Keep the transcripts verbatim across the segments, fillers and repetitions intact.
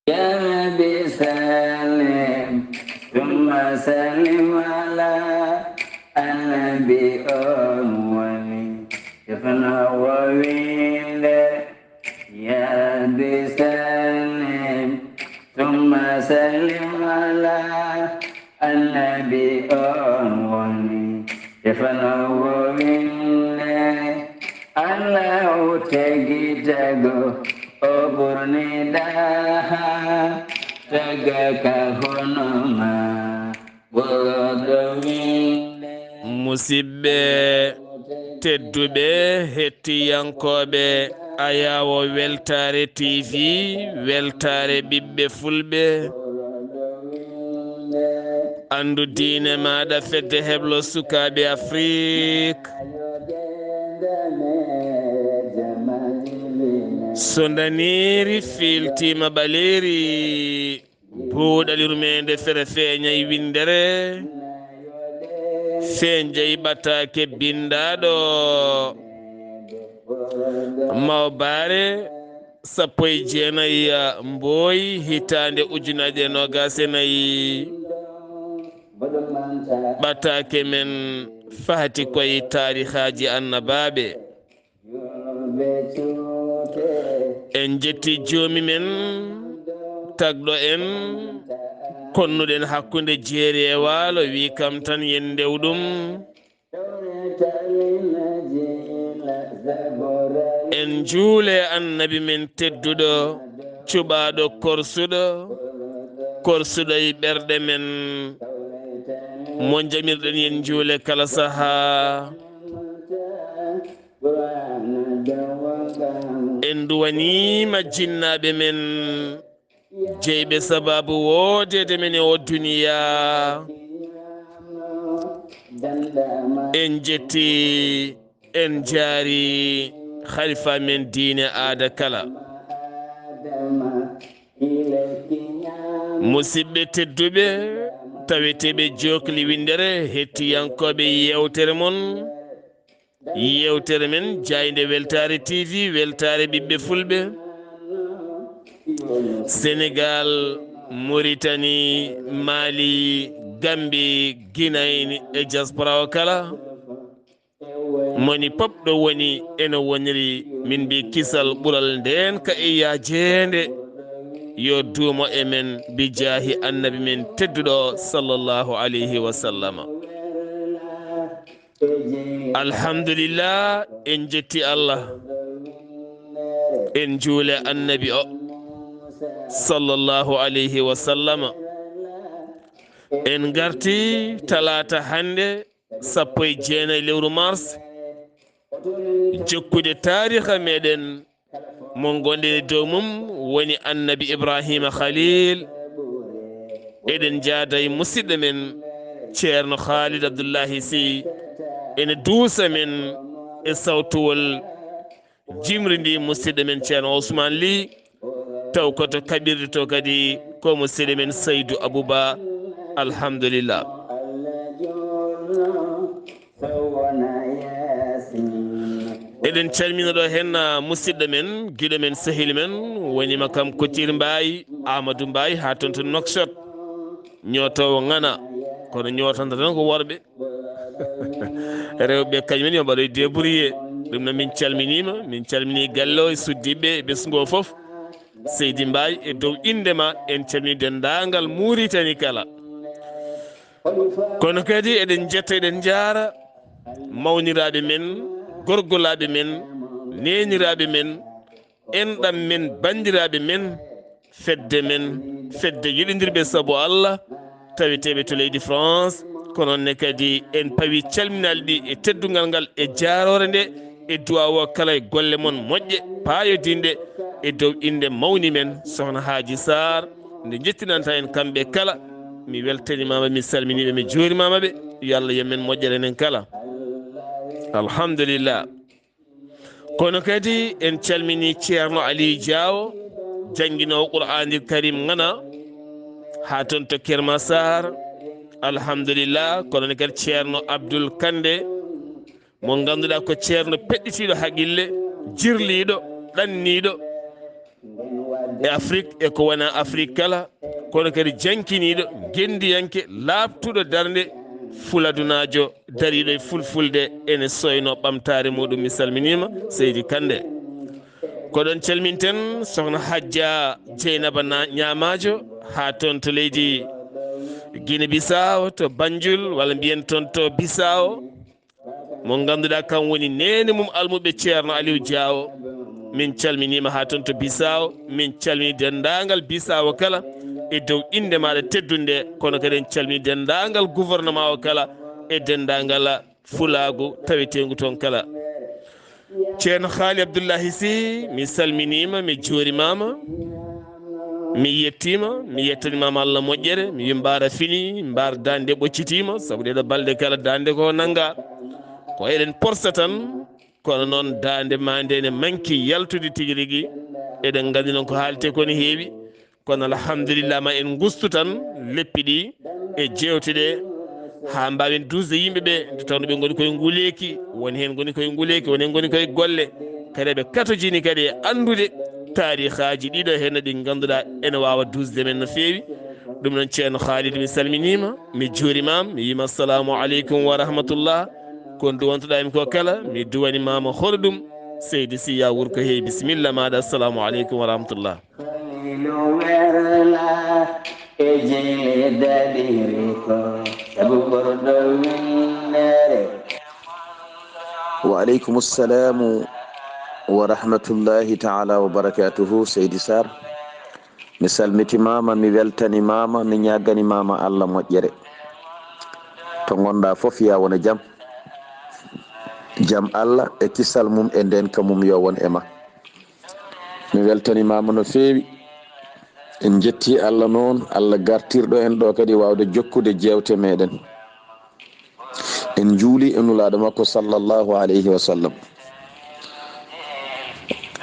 يا رب سلم ثم سلم على النبي أول. يفنى وويل. يا رب سلم ثم سلم على النبي أول. Yefana wowinne Allahu tegi tago o ɓurni daha taga ka honoma. Woroɗo winde. Musidɓe tedduɓe hettiyankooɓe Ayawo Weltaare T V, Weltaare ɓiɓɓe Fulɓe. Anndu diine maaɗa, fedde heblo sukaaɓe Afrik. So ndaniiri fiiltiima ɓaleeri, buuɗal yurmeende fere feeñay winndere, feeñay ɓataake binndaaɗo. Mawbaare sappo e jeenay, ah, Mbooy, hitaande ujunaaje noogaas e nayi. Ɓataake men fahati koye taarihaaji annabaaɓe. En jetti joomi men, tagɗo en, konnuɗen hakkunde jeeri e waalo, wi kam tan yen ndew ɗum. En njuule annabi men tedduɗo, cuɓaaɗo korsuɗo, korsuɗo e ɓerɗe men, mo jamirɗen yen njuule kala sahaa. En duwaniima jinnaaɓe men, jeyɓe sababu woodeede men e o duniyaa. En jetti, en njaari halifa men diine aada kala. Musidɓe tedduɓe, taweteeɓe jokli winndere, hettiyankooɓe yeewtere mon. Yeewtere men, jaaynde Weltaare T V, Weltaare ɓiɓɓe Fulɓe. Senegal, Mauritanie, Mali, Gambie, Guinée e diaspora o kala. Moni pop ɗo woni ene woniri min mbi kisal ɓural nden ka e yaajeende. Yo duumo e men bi jaahi annabi men tedduɗo sallallahu alayhi wa sallama. Alhamdulillah, en jetti Allah, en juule annabi o sallallahu alayhi wa sallama. En garti talaata hannde, sappo e jeenayi lewru mars, jokkude taariha meɗen mo ngonɗen e dow mum woni annabi Ibrahima Khalil. Eɗen jaada e musidɗo men Ceerno Khalid Abdullahi Sy, ene duusa men e sawtuwol jimri ndi musidɗo men Ceerno Ousmane Ly, taw ko to kaɓirɗe to kadi ko musidɗo men Saydou Abouba. Alhamdulillah. Eɗen calmina ɗo hen, ah, musidɗo men, giɗo men, sehil men, wonima kam Kotir Mbaye, Amadou Mbaye, ha toon to Nouakchott. Ñootoowo ŋana, kono ñootanta tan ko worɓe. Rewɓe kañum en yo mbaɗoy débrouillé. Ɗum noon min calminiima, min calminii galle o e suddiiɓe e ɓesngu o fof. Seydi Mbaye e dow innde ma en calminii denndaangal Mauritanie kala. Kono kadi eɗen njetta, eɗen njaara mawniraaɓe men, gorgolaaɓe men, neeniraaɓe men, enɗam men, banndiraaɓe men, fedde men, fedde yiɗindirɓe sabu Allah, taweteeɓe to leydi France. Ko noon ne kadi en pawi calminaali ɗi e teddungal ngal e jaaroore nde e duwaawo kala e golle mon moƴƴe paayodinɗe e dow innde mawni men Sohna Haaji Sarr, nde njettinanta en kamɓe kala. Mi weltanimaama, mi salminiiɓe, mi juurimaama ɓe. Yo Allah yo men moƴƴere enen kala. Alhamdulillah. Kono kadi en calmini Ceerno Aliou Diaw, jannginoowo Qur'aanil Karim ŋana, haa toon to Kermassar. Alhamdulillah. Kono ne kadi Ceerno Abdoul Kande, mo ngannduɗaa ko ceerno peɗɗitiiɗo haqille, jirliiɗo, ɗanniiɗo. e Afrik e ko wonaa Afrik kala, kono kadi jankiniiɗo, ngenndiyanke, laaɓtuɗo darnde fuladunaajo dariiɗo e fulfulde, ene soynoo ɓamtaare muɗum. Mi salminiima, Seydi Kande. Ko ɗon calminten Sohna Hajja Jeynaba Na-, Ñaamaajo, haa toon to leydi Gine Bisaawo, to Banjul, walla mbiyen toon to Bisaawo, mo ngannduɗaa kam woni neene mum almuɓe Ceerno Aliw Jaawo. Min calminiima haa toon to Bisaawo, min calmini denndaangal Bisaawo kala e dow innde maaɗa teddunde, kono kadi en calmini denndaangal gouvernement o kala e denndaangal fulaagu taweteengu toon kala. Ceerno Haali Abdullahi Si, mi salminiima, mi juurimaama, mi yettiima, mi yettanimaama Allah moƴƴere, mi wi mbaara fini, mbaar daande ɓoccitiima, sabu ɗeɗo balɗe kala daande ko nannga. Ko eɗen porsa tan, kono noon daande ma nde ne manki yaltude tigi rigi. Eɗen nganndi noon ko haalte ko ne heewi. Kono alhamdulillah, ma en ngustu tan leppi ɗi e jeewte ɗe, haa mbaawen duusde yimɓe ɓe, nde tawnoo ɓe ngoni koye nguleeki, won heen ngoni koye nguleeki, won heen ngoni koye golle. Kadi ɓe katojini kadi e anndude taarihaaji ɗiɗo heen ɗi ngannduɗaa ene waawa duusde men no feewi. Ɗum noon, Ceerno Khalid, mi salminiima, mi juurimaama, mi wiima assalamu aleykum wa rahmatullah. Ko duwantoɗaa mi ko kala, mi duwanimaama hono ɗum. Seydi Siya Wurko, hey, bisimilla maaɗa, assalamu aleykum wa rahmatullah. Halilu werla e jele daliri ko sabu ɓurɗo winnere. Wa aleykum assalamu wa rahmatullahi taala wa barakatuhu, Seydi Sarr. Mi salmitimaama, mi weltanimaama, mi ñaagani maama Allah moƴƴere. To ngonɗaa fof, yaa won e jam. Jam Allah e kisal mum e ndeenka mum yo won e ma. Mi weltanimaama no feewi. En njettii Allah noon, Allah gartirɗo en ɗo kadi waawde jokkude jeewte meɗen. En njuuli e Nulaaɗo makko sallallahu alayhi wa sallam.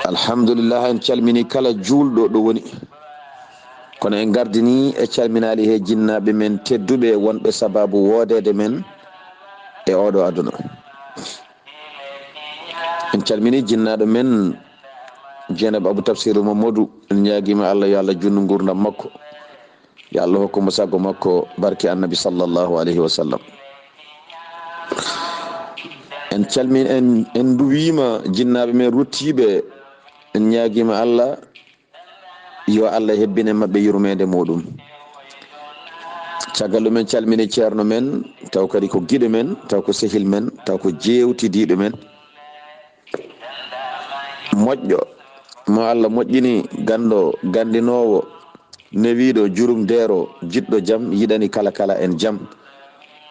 Alhamdulillah, en calmini kala juulɗo ɗo woni. Kono en ngardini e calminaali he jinnaaɓe men tedduɓe wonɓe sababu woodeede men e oɗo aduna. En calmini jinnaaɗo men Jeynaba Abou Tafsir Mamadou, en ñaagiima Allah yo Allah juutnu nguurndam makko. Yo Allah hokku mo sago makko barke Annabi sallallahu alayhi wa sallam. En calmin-, en, en nduwiima jinnaaɓe men ruttiiɓe, en ñaagiima Allah yo Allah hebbine maɓɓe yurmeende muɗum. Caggal ɗum en calmini ceerno men, taw kadi ko giɗo men, taw ko sehil men, taw ko jeewtidiiɗo men. Moƴƴo mo Allah moƴƴini, ganndo, ganndinoowo, newiiɗo, jurumdeero, jiɗɗo jam, yiɗani kala kala en jam.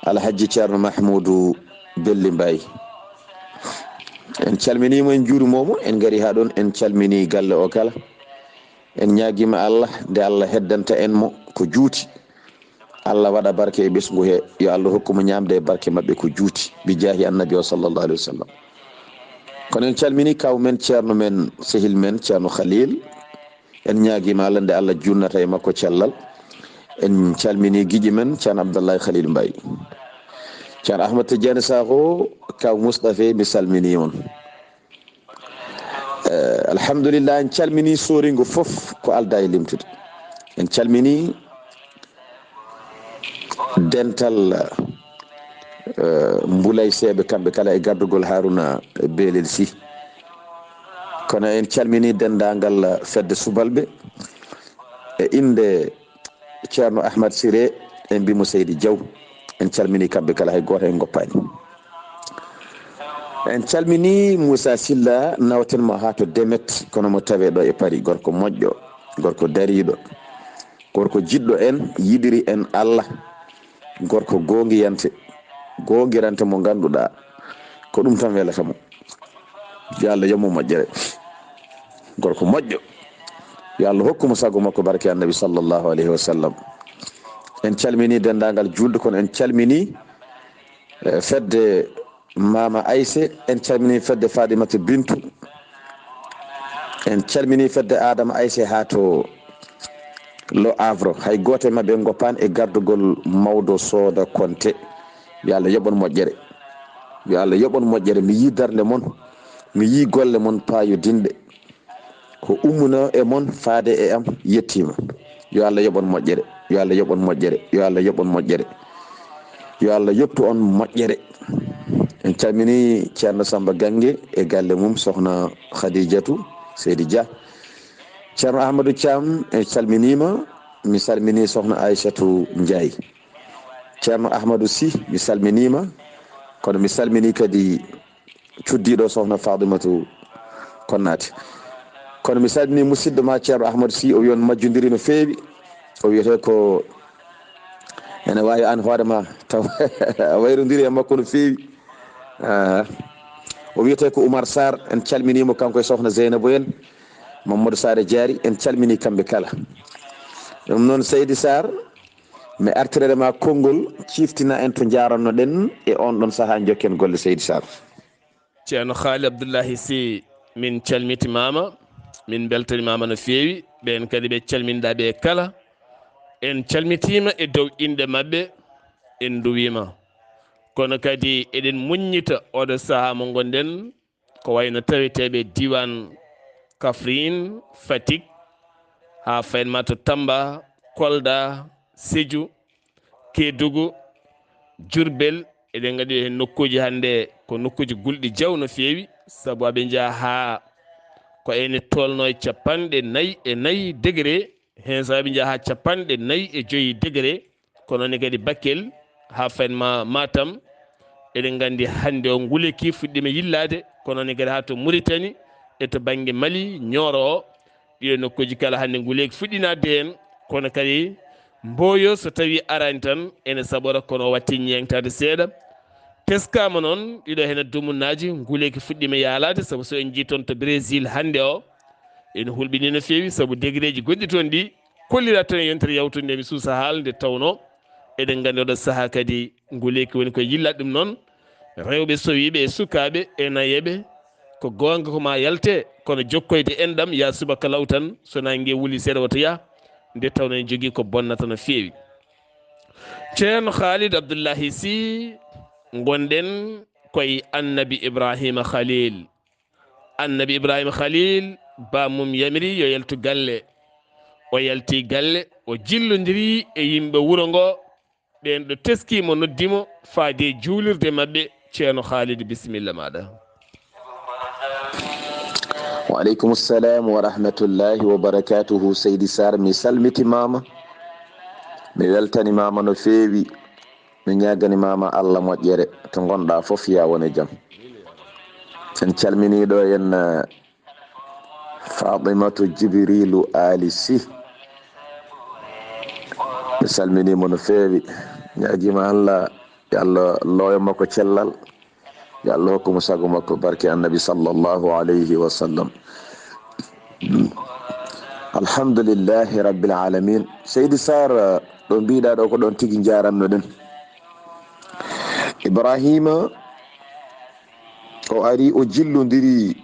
Alhajji Ceerno Mahmuudu Belli Mbaay. En calminii mo, en njuurimoo mo, en ngarii haa ɗoon, en calminii galle o kala. En ñaagiima Allah, nde Allah heddanta en mo ko juuti. Allah waɗa barke e ɓesngu he, yo Allah hokku mo ñaamde e barke maɓɓe ko juuti, bi jaahi Annabi o sallallahu alayhi wa sallam. Kono en calminii kaw men, ceerno men, sehil men, Ceerno Khalil. En ñaagiima Allah nde Allah juutnata e makko cellal. En calminii giƴi men, Ceerno Abdallahi Khalil Mbaye. Ceerno Ahmad Tidiane Sakho, kaw Mustafa, mi salminii on. Eh, alhamdulillah, en calminii Sooringo fof ko aldaa e limtude. En calminii dental, eh, Mbulay Seeɓe, kamɓe kala e gardugol Haruna Belel Sy. Kono en calminii denndaangal fedde subalɓe e innde Ceerno Ahmad Siré, en mbii mo Seydi Diaw. En calminii kamɓe kala, hay gooto en ngoppaani. En calminii Moussa Sylla, nawten mo haa to Demet, kono mo tawee ɗo e Paris, gorko moƴƴo, gorko dariiɗo, gorko jiɗɗo en, yiɗiri en Allah, gorko goongiyante, goongirante mo ngannduɗaa ko ɗum tan welata mo. Yo Allah yoɓ mo moƴƴere. Gorko moƴƴo. Yo Allah hokku mo sago makko barke Annabi sallallahu alayhi wa sallam. En calminii denndaangal juulɓe, kono en calminii, eh, fedde Mama Ayse, en calminii fedde Fadimata Bintu, en calminii fedde Adama Ayse haa to Le Havre. Hay gooto e maɓɓe en ngoppaani e gardugol mawɗo Sooda Konte. Yo Allah yoɓ on moƴƴere. Yo Allah yoɓ on moƴƴere. Mi yii darnde mon, mi yii golle mon paayodinɗe. O ummino e mon faade e am, yettiima. Yo Allah yoɓ on moƴƴere. Yo Allah yoɓ on moƴƴere. Yo Allah yoɓ on moƴƴere. Yo Allah yoɓtu on moƴƴere. En calmini Ceerno Samba Gange e galle mum, sohna Khadijatu Seydi Dia. Ceerno Ahmadou Thiam, en calminiima. Mi salmini sohna Aissatou Ndiaye. Ceerno Ahmadou Sy, mi salminiima. Kono mi salmini kadi cuddiiɗo sohna Fadimatu Konnaate. Kono mi salmini musidɗo ma Ceerno Ahmadou Sy, o wi on majjondiri no feewi. O wiyete ko ene waawi an hoore ma taw a wayrondiri e makko no feewi. Ah. O wiyete ko Oumar Sarr, en calminiimo kanko e sohna Zeynabu en, Mamadou Sare Diary, en calmini kamɓe kala. Ɗum noon Seydi Sarr, mi artirere ma konngol, ciftina en to njarannoɗen e on ɗon sahaa, jokken golle Seydi Sarr. Ceerno Khaali Abdullahi Sy, min calmitimaama, min mbeltanimaama no feewi. Ɓeen kadi ɓe calminɗaa ɓe kala, en calmitiima e dow inɗe maɓɓe, en nduwiima. Kono kadi eɗen muññita oɗo sahaa mo ngonɗen, ko wayno taweteeɓe diiwaan Kafriin, Fatick, haa fayin ma to Tamba, Kolda, Sédhiou, Kédougou, Diourbel. Eɗen nganndi heen nokkuuji hannde ko nokkuuji gulɗi jaw no feewi, sabu aɓe njaha haa ko ene tolno e capanɗe nayi e nayi degré, heen so aɓe njaha haa capanɗe nayi e joyi degré. Kono ne kadi Bakel haa fayin ma Matam, eɗen nganndi hannde o nguleeki fuɗɗiima yillaade, kono ne kadi haa to Mauritanie e to bannge Mali, Nioro o, ɗiɗo nokkuuji kala hannde nguleeki fuɗɗii naatde heen. Kono kadi Mboyo so tawii araani tan ene saɓora, kono o waɗti ñeeŋtaade seeɗa. Teskaama noon ɗiɗo heen e dumunnaaji, nguleeki fuɗɗiima yaalaade, sabu so en njii toon to Brésil hannde o, ene hulɓinii no feewi, sabu degré ji gonɗi toon ɗi kolliraade toon e yontere yawtunde mi suusa haalde, tawnoo eɗen nganndi oɗo sahaa kadi nguleeki woni koye yillaade. Ɗum noon, rewɓe sowiiɓe e sukaaɓe e nayeeɓe, ko goonga ko ma yalte, kono jokkoyde enɗam, yaa subaka law tan, so naange wuli seeɗa wota yah, nde tawnoo en njogii ko bonnata no feewi. Ceerno Khalid Abdullahi Sy, ngonɗen koye Annabi Ibrahima Khalil. Annabi Ibrahima Khalil, bammum yamiri yo yaltu galle. O yalti galle, o jillondiri e yimɓe wuro ngo. Ɓeen ɗo teski mo, noddi mo faade e juulirde maɓɓe. Ceerno Khalid, bisimilla maaɗa. Wa aleykum salam wa rahmatullahi wa barakatuhu. Seydi Sarr, mi salmitimaama, mi weltanimaama no feewi, mi ñaagani maama Allah moƴƴere, to ngonɗa fof ya wone jam. En calmini ɗo en, eh, Fatimatu Jibrilu Ali Sy. Mi salminimo no feewi. Ñaagima Allah, yo Allah looyo makko cellal. Yo Allah hokku mo sago makko, barke Annabi sallallahu alayhi wa sallam. Alhamdulillahi Rabbil Alamin. Seydi Sarr, ɗo mbiɗa ɗo ko ɗon tigi njarannoɗen. Ibrahima, o ari, o jillondiri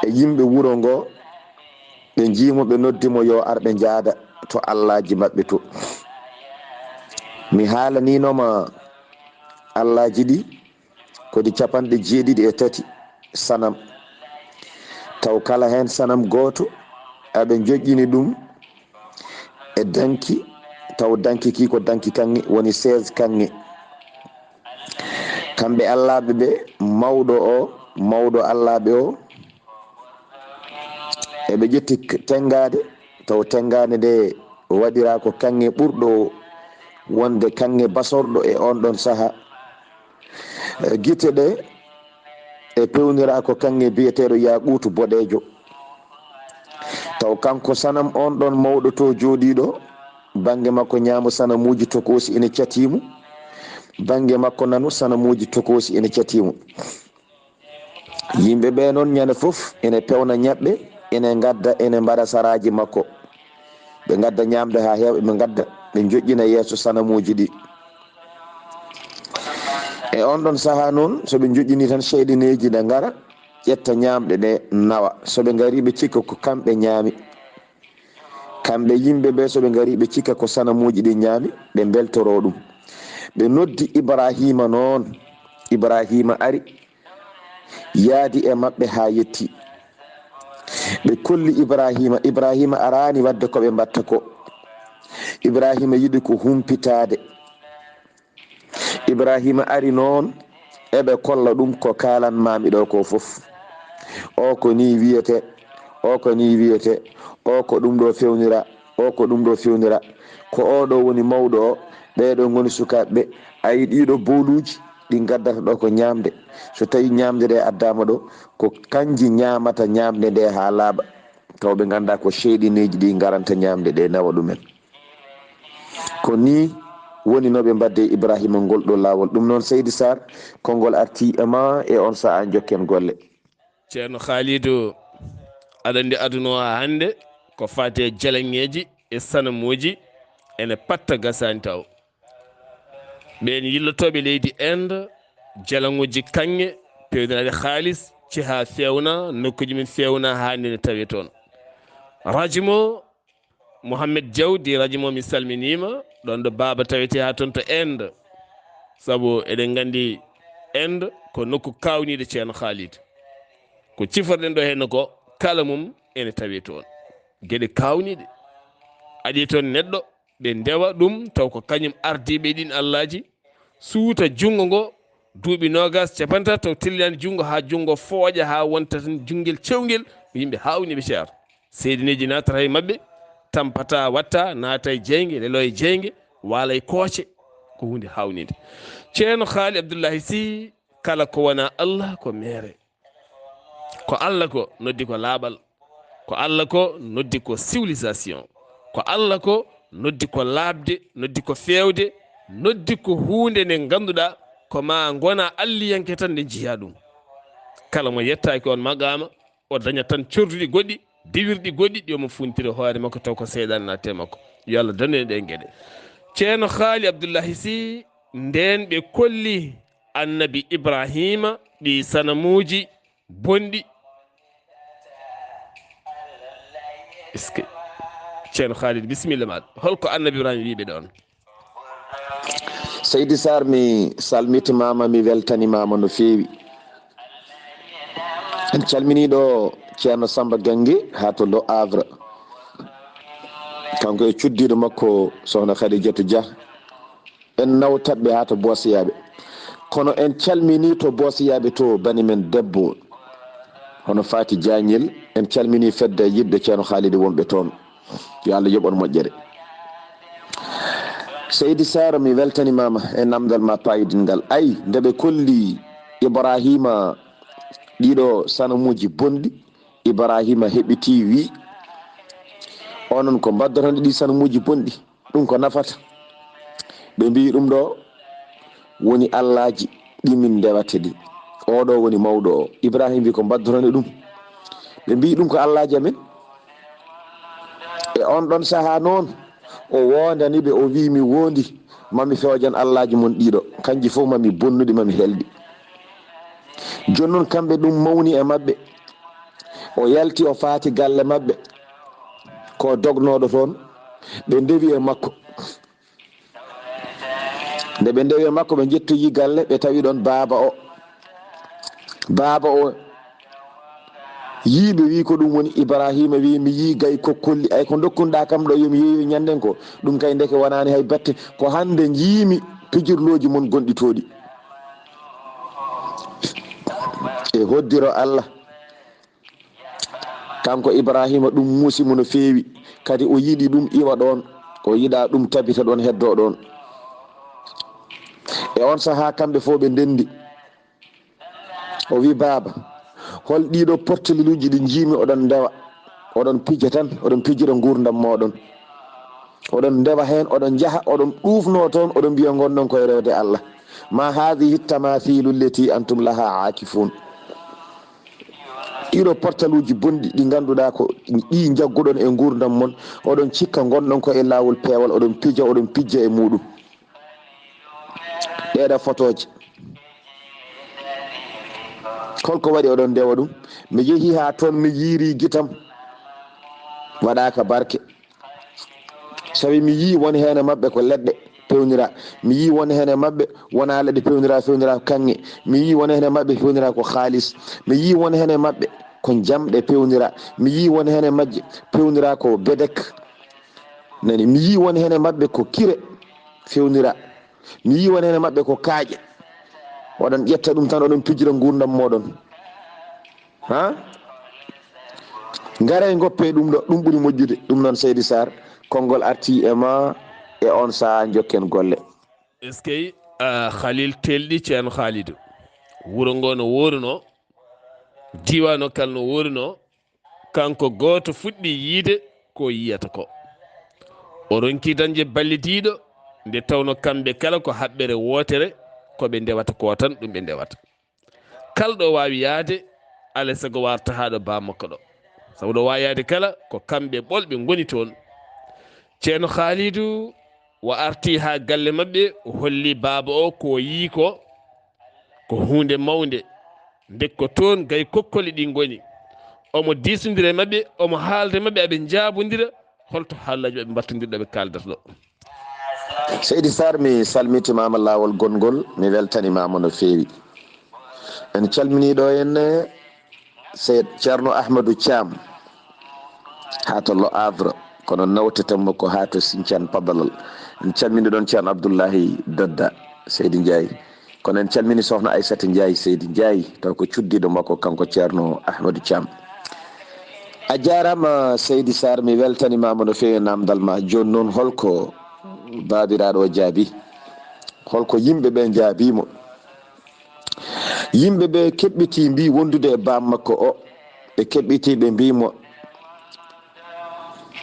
e yimɓe wuro ngo, ɓe njii mo, ɓe noddi mo yo ar ɓe njaada to allaaji maɓɓe to. Mi haalanino ma allaaji ɗi, ko ɗi capanɗe jeeɗiɗi e tati sanam. Taw kala heen sanam gooto, aɓe njoƴƴini ɗum e danki, taw danki ki ko danki kaŋŋe, woni seize kaŋŋe. Kamɓe allaaɓe ɓe, mawɗo o, mawɗo allaaɓe o, eɓe ƴetti k-, tenngaade, taw tenngaade nde waɗiraa ko kaŋŋe ɓurɗo wonde kaŋŋe basorɗo e oon ɗoon sahaa. Eh, gite ɗe e pewniraa ko kaŋŋe biyeteeɗo yaaquutu boɗeejo. Taw kanko sanam oon ɗoon mawɗo to jooɗiiɗo, bannge makko ñaamo sanamuuji tokoosi ene catiimo, bannge makko nano sanamuuji tokoosi ene catiimo. Yimɓe ɓe noon ñande fof ene pewna ñaɓɓe, ene ngadda, ene mbaɗa saraaji makko. Ɓe ngadda ñaamde haa heewa, ɓe ngadda, ɓe njoƴƴina yeeso sanamuuji ɗi. E oon ɗoon sahaa noon, so ɓe njoƴƴini tan, seyɗineeji ne ngara, ƴetta ñaamɗe ɗe, nawa. So ɓe ngari, ɓe cikka ko kamɓe ñaami. Kamɓe yimɓe ɓe, so ɓe ngari, ɓe cikka ko sanamuuji ɗi ñaami, ɓe mbeltoroo ɗum. Ɓe noddi Ibraahiima noon. Ibraahiima ari, yaadi e maɓɓe haa yetti. Ɓe kolli Ibrahima. Ibrahima araani waɗde ko ɓe mbaɗta ko. Ibrahima yiɗi ko humpitaade. Ibrahima ari noon, eɓe kolla ɗum ko kaalan maami ɗo ko fof. O ko nii wiyete, o ko nii wiyete, o ko ɗum ɗo fewnira, o ko ɗum ɗo fewnira. Ko oɗo woni mawɗo o, ɓeɗo ngoni sukaaɓe ɓe. Ayi ɗiɗo bowluuji ɗi ngaddata ɗo ko ñaamde. So tawi ñaamde ɗe addaama ɗo, ko kanji ñaamata ñaamde nde haa laaɓa. Taw ɓe ngannda ko seyɗineeji ɗi ngaranta ñaamde ɗe nawa ɗumen. Ko nii woni no ɓe mbadde Ibrahima ngol ɗo laawol. Ɗum noon, Seydi Sarr, konngol arti e ma e on sahaa jokken golle. Ceerno Khalidou, aɗa anndi aduna o haa hannde ko faati e jalaŋeeji e sanamuuji ene patta gasaani taw. Ɓeen yillotooɓe leydi Inde, jalaŋuuji kaŋŋe, peewniraaɗi haalis, cehaa feewna, nokkuuji men feewna haa nde ne tawee toon. Rajmo Mohamed Diaw di Rajmo, mi salminiima, ɗoon ɗo baaba tawetee haa toon to Inde. Sabu eɗen nganndi Inde ko nokku kaawniiɗo Ceerno Khalid. Ko ciforɗen ɗo heen ko kala mum ene tawee toon. Geɗe kaawniiɗe. Adii toon neɗɗo, ɓe ndewa ɗum, taw ko kañum ardiiɓe ɗiin allaaji, suuta junngo ngo, duuɓi noogas, capanɗe tati, taw tellinaani junngo haa junngo fooƴa haa wonta tan junngel cewngel, yimɓe haawniiɓe ceer. Seydineeji naatata e maɓɓe, tampata, watta, naata e jeynge, lelo e jeynge, waala e kooce, ko huunde haawniinde. Ceerno Haali Abdullahi Sih, kala ko wonaa Allah ko meere. Ko Allah ko noddi ko laaɓal. Ko Allah ko noddi ko civilisation. Ko Allah ko noddi ko laaɓde, noddi ko feewde, noddi ko huunde nde ngannduɗaa ko ma ngona alliyanke tan nde njiya ɗum. Kala mo yettaaki on maqaama, o dañat tan corduɗi goɗɗi, diwirɗi goɗɗi, ɗi omo funtiri hoore makko taw ko seyɗaane naati e makko. Yo Allah dandu en ɗeen geɗe. Ceerno Haali Abdullahi Sih, ndeen ɓe kolli Annabi Ibrahima ɗi sanamuuji bonɗi. Est-ce que Ceerno Khalid, bisimilla maɗa. Holko Annabi Ibrahima wiiɓe ɗoon? Seydi Sarr, mi salmitimaama, mi weltanimaama no feewi. En calminii ɗo Ceerno Samba Gange haa to Le Havre. Kanko e cuddiiɗo makko Sohna Khadijatu Dia. En nawtat ɓe haa to Boosiyaaɓe. Kono en calminii to Boosiyaaɓe to bani men debbo, hono Faati Jaañel. En calminii fedde yiɗɓe Ceerno Haalidi wonɓe toon. Yo Allah yoɓ on moƴƴere. Seydi Saaro, mi weltanimaama e namdal ma paayidingal. Ay, nde ɓe kolli Ibraahiima ɗiɗo sanamuuji bonɗi, Ibraahiima heɓitii, wi, onon ko mbaddoton ɗi sanamuuji bonɗi? Ɗum ko nafata? Ɓe mbiyi ɗum ɗo woni allaaji ɗi min ndewata ɗi. Oɗo woni mawɗo o. Ibrahim wi, ko mbaddoton e ɗum? Ɓe mbiyi ɗum ko allaaji amen. E on ɗon sahaa noon, o woondani ɓe, o wi, mi woondi, mami feejan allaaji mon ɗiɗo. Kanji fof mami bonnuɗi, mami helɗi. Jooni noon kamɓe ɗum mawni e maɓɓe. O yalti, o faati galle maɓɓe. Ko dognooɗo toon, ɓe ndewi e makko. Nde ɓe ndewi e makko, ɓe njettoyi galle, ɓe tawi ɗon baaba o. Baaba o yii ɓe, wi, ko ɗum woni? Ibraahiima wi, mi yii gay kokkolli, ay ko ndokkunɗaa kam ɗo, yo mi yeeyoy ñannden ko. Ɗum kay ndeke wonaani hay batte, ko hannde njiimi pijirlooji mon gonɗi tooɗi. E hoddiro Allah. Kanko Ibraahiima, ɗum muusi mo no feewi, kadi o yiɗi ɗum iwa ɗoon, o yiɗa ɗum tabita ɗoon, heddoo ɗoon. E oon sahaa, kamɓe fof ɓe ndenndi. O wi, baaba, hol ɗiɗo porteliluuji ɗi njiimi oɗon ndewa, oɗon pija tan, oɗon pijira nguurndam mooɗon? Oɗon ndewa heen, oɗon njaha, oɗon ɗuufnoo toon, oɗon mbiya ngonɗon koye rewde Allah. Ma haadihi tamaathiilu llati antum laha aakifuun. Ɗiɗo portaluuji bonɗi ɗi ngannduɗaa ko ɗi njagguɗon e nguurndam mon, oɗon cikka ngonɗon ko e laawol peewal, oɗon pija, oɗon pijja e muuɗum. Ɗeeɗa fotooje. Holko waɗi oɗon ndewa ɗum? Mi yehi haa toon, mi yiiri gitam waɗaaka barke. Sabi mi yii won heen e maɓɓe ko leɗɗe pewnira. Mi yii won heen e maɓɓe wonaa leɗɗe pewnira, fewnira kaŋŋe. Mi yii won heen e maɓɓe fewnira ko haalis. Mi yii won heen e maɓɓe ko jamɗe pewnira. Mi yii won heen e majje pewnira ko bedek. Nani, mi yii won heen e maɓɓe ko kire fewnira. Mi yii won heen e maɓɓe ko kaaƴe. Oɗon ƴetta ɗum tan, oɗon pijira nguurndam mooɗon. Ha? Ngaree ngoppee ɗum ɗo, ɗum ɓuri moƴƴude. Ɗum noon, Seydi Sarr, konngol artii e ma e oon sahaa, njokken golle. Eskey, a, Khalil Telɗi, Ceerno Khalidou. Wuro ngo no wooruno, diiwaan o kala no wooruno, kanko gooto fuɗɗi yiide ko yiyata ko. O ronki dañde ballidiiɗo, nde tawno kamɓe kala ko haɓɓere wootere, ko ɓe ndewata ko tan, ɗum ɓe ndewata. Kala ɗo waawi yahde, alaa e sago warta haa ɗo baa makko ɗo. Sabu ɗo waawi yahde kala, ko kamɓe ɓolɓe ngoni toon. Ceerno Khalidou, o arti haa galle maɓɓe, o holli baaba o ko o yii ko, ko huunde mawnde. Nde ko toon gay kokkoli ɗi ngoni. Omo diisondira e maɓɓe, omo haalda e maɓɓe, aɓe njaabondira. Holto haalaaji maɓɓe mbattondirɗo ɓe kaaldata ɗo? Seydi Sarr, mi salmitimaama laawol gonngol, mi weltanimaama no feewi. En calminii ɗo en, eh, Seydi Ceerno Ahmadou Thiam, haa to Le Havre, kono nawteten mo ko haa to Sinthiane Padalal. En calminii ɗoon Ceerno Abdoullahi Dadda, Seydi Ndiaye. Kono en calminii Sohna Aissata Ndiaye, Seydi Ndiaye, taw ko cuddiiɗo makko, kanko Ceerno Ahmadou Thiam. A jaaraama, Seydi Sarr, mi weltanimaama no feewi naamndal ma. Jooni noon, holko baabiraaɗo o jaabi? Holko yimɓe ɓe njaabii mo? Yimɓe ɓe keɓɓitii mbii wondude e baam makko o, ɓe keɓɓitii ɓe mbii mo,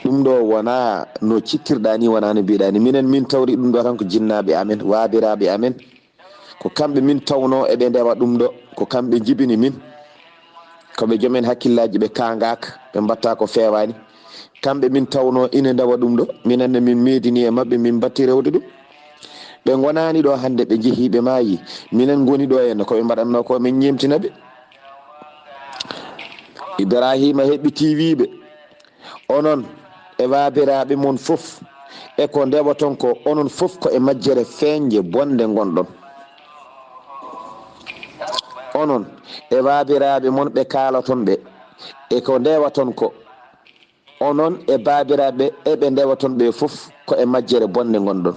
ɗum ɗo wonaa no ciktirɗaa ni, wonaa no mbiiɗaa ni. Minen min tawri ɗum ɗo tan ko jinnaaɓe amen, waabiraaɓe amen. Ko kamɓe min tawnoo eɓe ndewa ɗum ɗo, ko kamɓe njibini min. Ko ɓe joom en hakkillaaji, ɓe kaangaaka, ɓe mbaɗta ko feewaani. Kamɓe min tawnoo ina ndewa ɗum ɗo, minen ne min meedini e maɓɓe, min mbatti rewde ɗum. Ɓe ngonaani ɗo hannde, ɓe njehii, ɓe maayii. Minen ngoni ɗo henna, ko ɓe mbaɗatnoo ko, min ñeemtina ɓe. Ibraahiima heɓɓitii wii ɓe, onon e waabiraaɓe mon fof, e ko ndewoton ko, onon fof ko e majjere feeñnde bonnde ngonɗon. Onon e waabiraaɓe mon ɓe kaalaton ɓe, e ko ndewaton ko, onon e baabiraaɓe e ɓe ndewaton ɓe fof ko e majjere bonnde ngonɗon.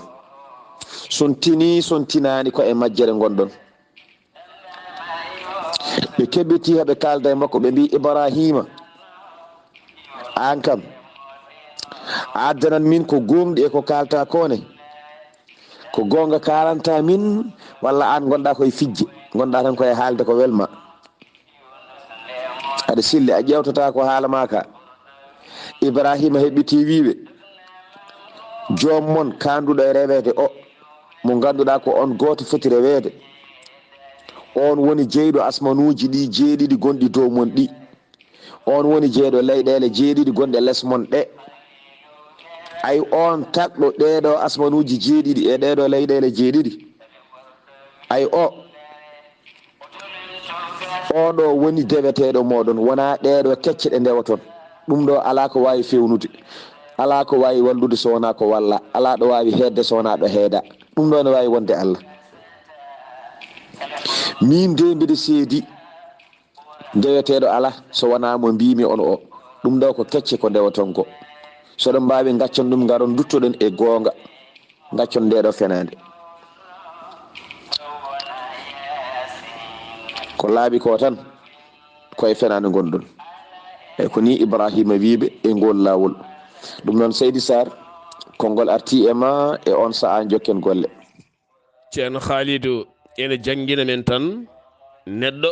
Son tinii, son tinaani, ko e majjere ngonɗon. Ɓe keɓɓitii haa ɓe kaalda e makko, ɓe mbii, Ibraahiima, aan kam, a addanan min ko gooŋɗi e ko kaalta ko ne? Ko goonga kaalanta min, walla aan ngonɗaa ko e fijje, ngonɗaa tan ko e haalde ko welma? Aɗa silli, a ƴeewtataa ko haala maa ka. Ibraahiima heɓɓitii wii ɓe, joom mon kaanduɗo e reweede o, mo ngannduɗaa ko on gooto foti reweede, oon woni jeyɗo asmanuuji ɗi jeeɗiɗi gonɗi dow mon ɗi. Oon woni jeyɗo leyɗeele jeeɗiɗi gonɗe les mon ɗe. Ay oon tagɗo ɗeeɗo asmanuuji jeeɗiɗi e ɗeeɗo leyɗeele jeeɗiɗi. Ay o, oɗo woni deweteeɗo mooɗon, wonaa ɗeeɗo kecce ɗe ndewoton. Ɗum ɗo alaa ko waawi fewnude, alaa ko waawi wallude so wonaa ko walla, alaa ɗo waawi heedde so wonaa ɗo heeda. Ɗum ɗo ne waawi wonde Allah. Min de mbiɗa seedi ndeweteeɗo alaa so wonaa mo mbiimi on o. Ɗum ɗo ko kecce ko ndewoton ko. So ɗon mbaawi, ngaccon ɗum, ngaron nduttoɗen e goonga. Ngaccon nde ɗo fenaande. Ko laaɓi ko tan, ko e fenaande ngonɗon. E ko ni Ibraahiima wiiɓe e ngool laawol. Ɗum noon, Seydi Saar, konngol artii e ma e oon sahaa, njokken golle. Ceerno Haalidu ene janngina men tan, neɗɗo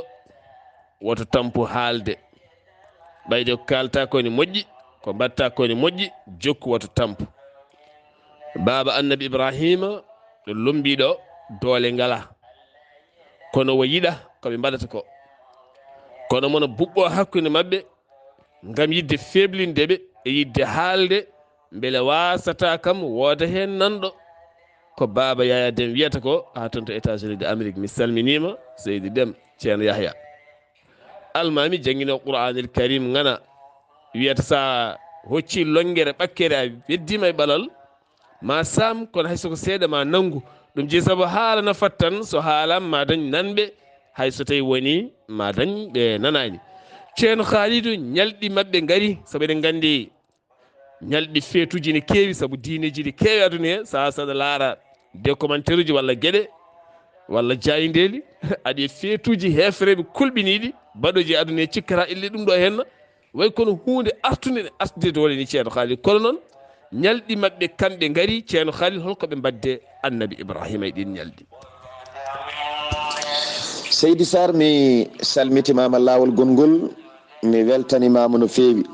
woto tampu haalde. Ɓayde ko kaalta ko ne moƴƴi, ko mbaɗta ko ne moƴƴi, jokku woto tampu. Baaba Annabi Ibraahiima ɗo lombiɗo doole ngala. Kono o yiɗa ko ɓe mbaɗata ko. Kono mono buɓɓo hakkunde maɓɓe ngam yiɗde feblinde ɓe e yiɗde haalde mbele waasata kam wooda heen nanɗo. Ko Baaba Yaya Dem wiyata ko haa toon to États-Unis de Amérique. Mi salminiima, Seydi Dem, Ceerno Yahya. Almaami janngino Qur'aanil Kariim ŋana wiyata sa hocci lonngere ɓakkere a weddiima e ɓalal, ma saam, kono hay so ko seeɗa ma nanngu. Ɗum jeyi sabu haala na fat tan, so haalaama ma dañ nanɓe, hay so tawi woni ma dañ ɓe nanaani. Ceerno Haalidu, ñalɗi maɓɓe ngari, sabu eɗen nganndi ñalɗi feetuuji ne keewi, sabu diineeji ne keewi aduna he. Sa, saɗa laara des commentaires uji walla geɗe, walla jaayndeeli, aɗa e feetuuji heefereeɓe kulɓiniiɗi, baɗooji e aduna he, cikkata ille ɗum ɗo henna. Way kono huunde artunde ne artude doole ni, Ceerno Haalidu. Kono noon, ñalɗi maɓɓe kamɓe ngari, Ceerno Haalidu, holko ɓe mbadde Annabi Ibraahiima e ɗiin ñalɗi? Seydi Saar, mi salmitimaama laawol gonngol, mi weltanimaama no feewi.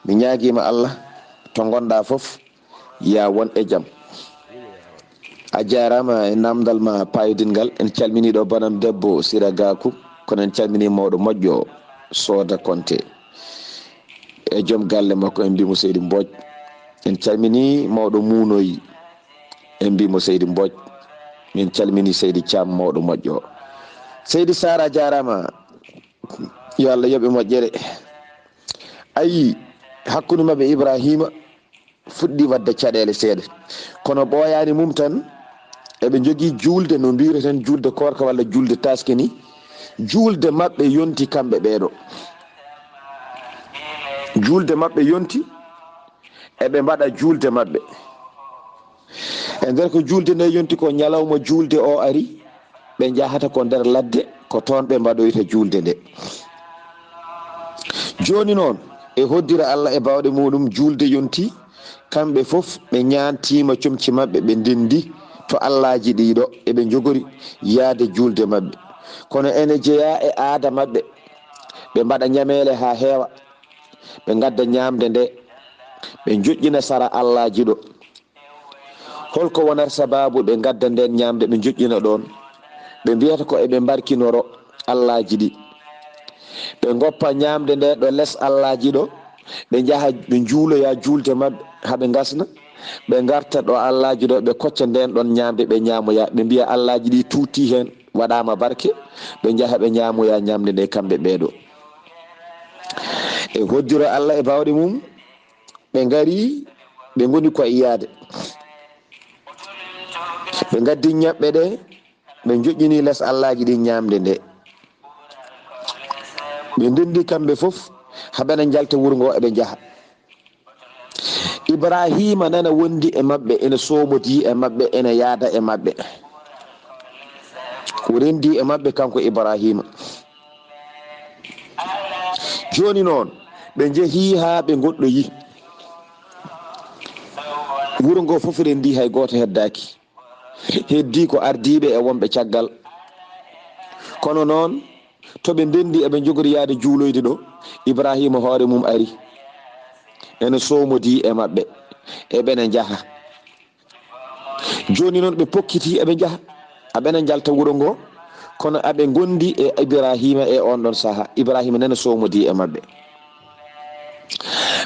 Mi ñaagiima Allah, to ngonɗaa fof, yaa won e jam. A jaaraama e naamndal ma paayodingal. En calminii ɗo banam debbo Sira Gaku, kono en calminii mawɗo moƴƴo Sooda Konte e joom galle makko, en mbii mo Seydi Mbooj. En calminii mawɗo Muunoy, en mbii mo Seydi Mbooj. Min calminii Seydi Caam, mawɗo moƴƴo. Seydi Saar, a jaaraama. Yo Allah yoɓ e moƴƴere. Ayi, hakkunde maɓɓe Ibraahiima fuɗɗi waɗde caɗeele seeɗa. Kono ɓooyaani mum tan, eɓe njogii juulde, no mbiyeten juulde koorka walla juulde taaske ni. Juulde maɓɓe yonti kamɓe ɓeeɗo. Juulde maɓɓe yonti, eɓe mbaɗa juulde maɓɓe. E nder ko juulde nde yonti ko ñalawma juulde o ari, ɓe njahata ko nder ladde, ko toon ɓe mbaɗoyta juulde nde. Jooni noon, e hoddira Allah e baawɗe muɗum, juulde yonti, kamɓe fof ɓe ñaantiima comci maɓɓe, ɓe ndenndi to allaaji ɗiɗo, eɓe njogori yahde juulde maɓɓe. Kono ene jeyaa e aada maɓɓe, ɓe mbaɗa ñameele haa heewa, ɓe ngadda ñaamde nde, ɓe njoƴƴina sara allaaji ɗo. Holko wonata sabaabu ɓe ngadda ndeen ñaamde, ɓe njoƴƴina ɗoon? Ɓe mbiyata ko eɓe mbarkinoro allaaji ɗi. Ɓe ngoppa ñaamde nde ɗo les allaaji ɗo, ɓe njaha, ɓe njuuloya juulde maɓɓe, haa ɓe ngasna. Ɓe ngarta ɗo allaaji ɗo, ɓe kocca ndeen ɗoon ñaamde, ɓe ñaamoya. Ɓe mbiya allaaji ɗi tuuti heen, waɗaama barke. Ɓe njaha, ɓe ñaamoya ñaamde nde, kamɓe ɓeeɗo. E hoddiro Allah e baawɗe mum, ɓe ngari, ɓe ngoni ko e yaade. Ɓe ngaddi ñaɓɓe ɗe, ɓe njoƴƴini les allaaji ɗi ñaamde nde. Ɓe ndenndi kamɓe fof, haa ɓe njalta wuro ngo, eɓe njaha. Ibraahiima nana wondi e maɓɓe, ene soomodii e maɓɓe, ene yaada e maɓɓe. O renndii e maɓɓe kanko Ibraahiima. Jooni noon, ɓe njehii haa ɓe ngoɗɗoyi. Wuro ngo fof renndii, hay gooto heddaaki. Heddii ko ardiiɓe e wonɓe caggal. Kono noon, to ɓe ndenndi eɓe njogori yahde juuloyde ɗo, Ibraahiima hoore mum ari. Ene soomodii e maɓɓe, eɓe njaha. Jooni noon, ɓe pokkitii eɓe njaha, aɓe njalta wuro ngo, kono aɓe ngondi e Ibraahiima e oon ɗoon sahaa. Ibraahiima nana soomodii e maɓɓe.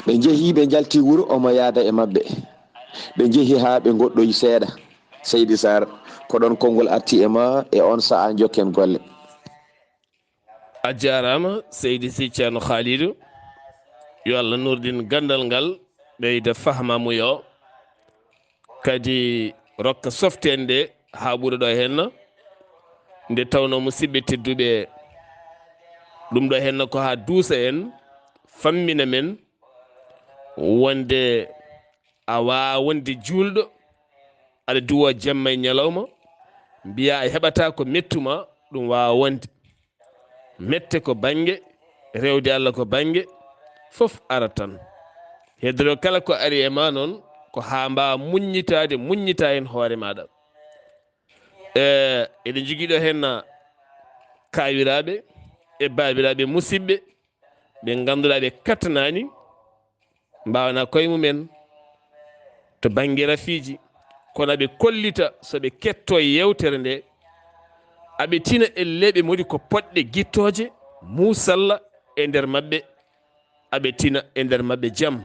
Ɓe njehii, ɓe njalti wuro, omo yaada e maɓɓe. Ɓe njehi haa ɓe ngoɗɗoyi seeɗa. Seydi Saar, ko ɗoon konngol arti e ma e oon sahaa, njokken golle. A jaaraama, Seydi Sy Ceerno Haalidu. Yo Allah nurdin ganndal ngal, ɓeyda fahmaamuya o. Kadi rokka softeende haa ɓura ɗo henna. Nde tawnoo, musidɓe tedduɓe, ɗum ɗo henna ko haa duusa en, fammina men wonde a waawaa wonde juulɗo, aɗa duwa jamma e ñalawma, mbiyaa a heɓataa ko mettu ma, ɗum waawaa wonde. Mette ko bannge, rewde Allah ko bannge, fof ara tan. Heddoro kala ko ari e ma noon, ko haa mbaawa muññitaade, muññita heen hoore maaɗa. E, eɗen njogii ɗo heen kaawiraaɓe e baabiraaɓe musidɓe, ɓe ngannduɗaa ɓe kattanaani, mbaawana koye mumen to bannge rafiiji, kono aɓe kollita so ɓe kettoo yeewtere nde, aɓe tina ellee ɓe modi ko poɗɗe gittooje muusalla e nder maɓɓe, aɓe tina e nder maɓɓe jam,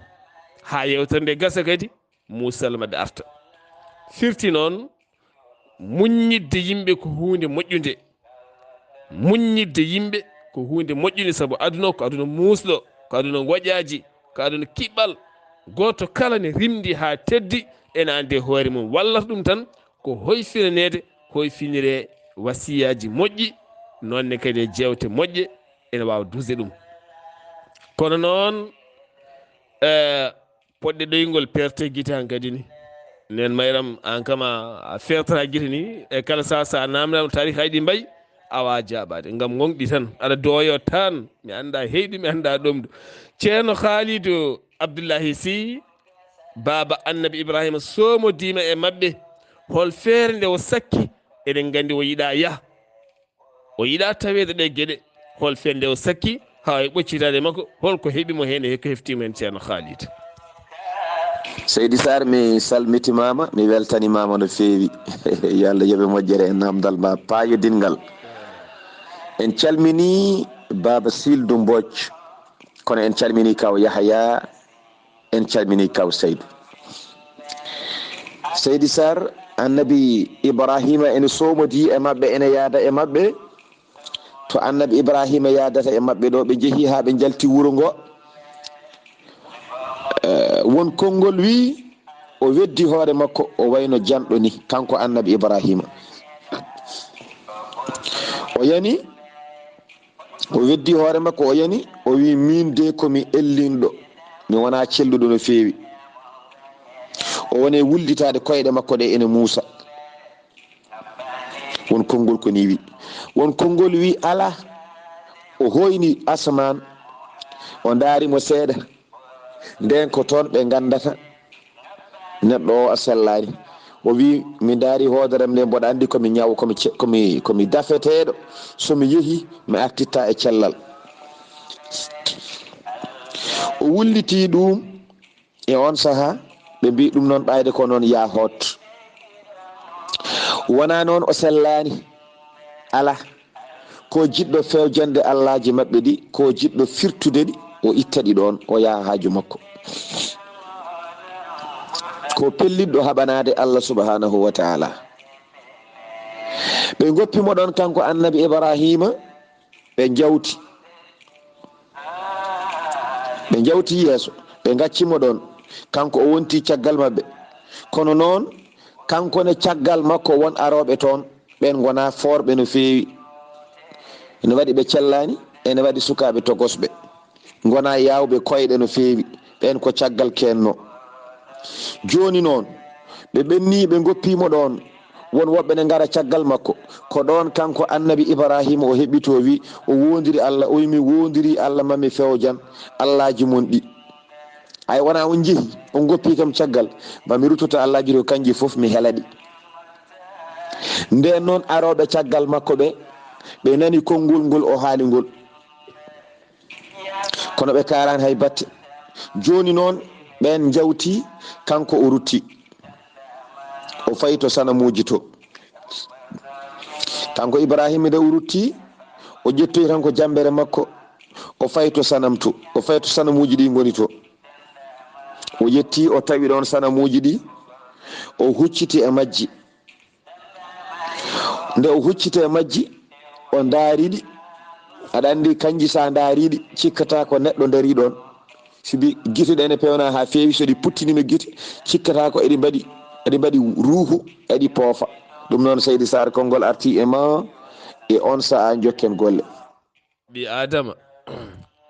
haa yeewtere nde gasa kadi, muusalla maɓɓe arta. Firti noon, muññidde yimɓe ko huunde moƴƴunde. Muññidde yimɓe ko huunde moƴƴunde, sabu aduna o ko aduna muusɗo, ko aduna ngoƴaaji, ko aduna kiɓɓal. Gooto kala ne rimndi haa teddi, ene anndi e hoore mum. Wallata ɗum tan ko hoyfinaneede, hoyfiniree wasiyaaji moƴƴi, noon ne kadi e jeewte moƴƴe, ene waawa duusde ɗum. Kono noon, e, poɗɗe ɗoyngol perte gite han kadi ni. Nen Mayram, an kam a, a fertata gite ni, e kala sa, sa namdama taarikaaji ɗi mbayi, awa jaɓade. Ngam gonɗi tan, aɗa dooyo tan, mi annda heyɗi, mi annda ɗomɗo. Ceerno Khalidou Abdoulahi Sy, baaba Annabi Ibrahima, soomodiima e maɓɓe. Hol feere nde o sakki? Eɗen nganndi o yiɗa yah. O yiɗa taweede ɗe geɗe. Hol feere nde o sakki haa e ɓoccitaade makko? Hol ko heɓi mo heen e ko hefti mo heen, Ceerno Khalid? Seydi Sarr, mi salmitimaama, mi weltanimaama no feewi. Yo Allah yoɓe moƴƴere e namdal ma paayodinngal. En calmini Baaba Sildu Mbooc, kono en calmini Kaw Yahaya, en calmini Kaw Saydu. Seydi Sarr, Annabi Ibrahima ene soomodi e maɓɓe, ene yaada e maɓɓe. To Annabi Ibrahima yaadata e maɓɓe ɗo, ɓe njehi haa ɓe njalti wuro ngo. Eh, won konngol wi, o weddi hoore makko, o wayno janɗo ni, kanko Annabi Ibrahima. O yani, o weddi hoore makko, o yani, o wi, "Min de ko mi ellinɗo, mi wona celluɗo no feewi." O woni wullitaade koyɗe makko ɗe ene muusa. Won konngol ko ni wi. Won konngol wi, "Ala." O hoyni asamaan, o ndaari mo seeɗa. Nden ko toon ɓe nganndata neɗɗo o a sellaani. O wi, "Mi ndaari hoodere am nde, mboɗo anndi ko mi ñaw, ko mi ce-, ko mi, ko mi dafeteeɗo. So mi yehi, mi artitta e cellal." O wulliti ɗum e on saha, ɓe mbi ɗum noon ɓayde ko noon yaa hoot. Wona noon o sellaani. Ala. Ko jiɗɗo fewjande allaaji maɓɓe ɗi, ko jiɗɗo firtude ɗi, o itta ɗi ɗoon, o yaha haaju makko. Ko pellitɗo haɓanaade Allah subhanahu wa ta'ala. Ɓe ngoppi mo ɗoon kanko Annabi Ibrahima, ɓe njawti. Ɓe njawti yeeso, ɓe ngacci mo ɗoon. Kanko o wonti caggal maɓɓe. Kono noon, kanko ne caggal makko won arooɓe toon. Ɓeen ngona foorɓe no feewi. Ene waɗi ɓe cellaani, ene waɗi sukaaɓe togosɓe. Ngona yaawɓe koyɗe no feewi. Ɓeen ko caggal keenno. Jooni noon, ɓe ɓenni, ɓe ngoppi mo ɗoon. Won woɓɓe ne ngara caggal makko. Ko ɗoon kanko Annabi Ibrahima o heɓitoo wi, o woondiri Allah, o wi, "Mi woondiri Allah, ma mi fewjan allaaji mon ɗi." Ay wona on njehi, on ngoppi kam caggal, ma mi ruttoto allaaji to kanji fof mi hela ɗi. Nden noon arooɓe caggal makko ɓe, ɓe nani konngol ngol o haali ngol. Kono ɓe kaalaani hay batte. Jooni noon ɓeen njawti, kanko o rutti. O fayi to sanamuuji to. Kanko Ibrahima nde o rutti, o ƴettoyi tan ko jammbere makko, o fayi to sanam to, o fayi to sanamuuji ɗi ngoni to. O yetti, o tawi ɗoon sanamuuji ɗi, o hucciti e majji. Nde o hucciti e majji, o ndaari ɗi. Aɗa anndi kanji sa ndaari ɗi, cikkata ko neɗɗo ndaari ɗoon. Sibi gite ɗe ne pewna haa feewi, so ɗi puttiniima gite, cikkata ko eɗi mbaɗi, eɗi mbaɗi ruuhu, eɗi poofa. Ɗum noon, Seydi Sarr, konngol arti e ma, e on sa'a jokken golle. Ɓi Adama,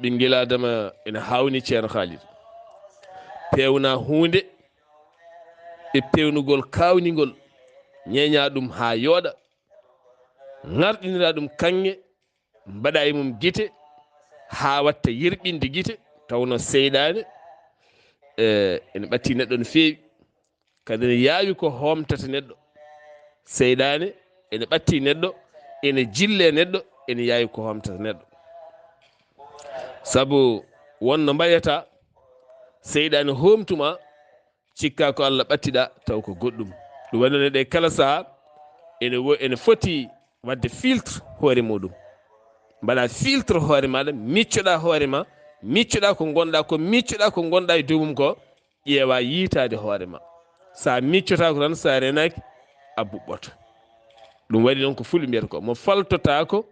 ɓinngel Adama ene haawni Ceerno Khalid. Pewna huunde, e pewnugol kaawningol, ñeeña ɗum haa yooɗa, ŋarɗinira ɗum kaŋŋe, mbaɗa e mum gite, haa watta yirɓinde gite, tawno seyɗaane, e, ene ɓatti neɗɗo no feewi. Kadi ene yaawi ko hoomtata neɗɗo. Seyɗaane ene ɓatti neɗɗo, ene jille neɗɗo, ene yaawi ko hoomtata neɗɗo. Sabu won no mbaɗata, seyɗaane hoomtuma, cikka ko Allah ɓattiɗa, taw ko goɗɗum. Ɗum waɗi noon e ɗe kala saha, ene wo-, ene foti waɗde filtre hoore muɗum. Mbaɗa filtre hoore maɗa, miccoɗa hoore ma, miccoɗa ko ngonɗa ko, miccoɗa ko ngonɗa e dow mum ko, ƴeewa yiitaade hoore ma. Sa miccotako tan, sa renaki, a buɓɓoto. Ɗum waɗi noon ko fulɓe mbiyata ko, mo faltotako,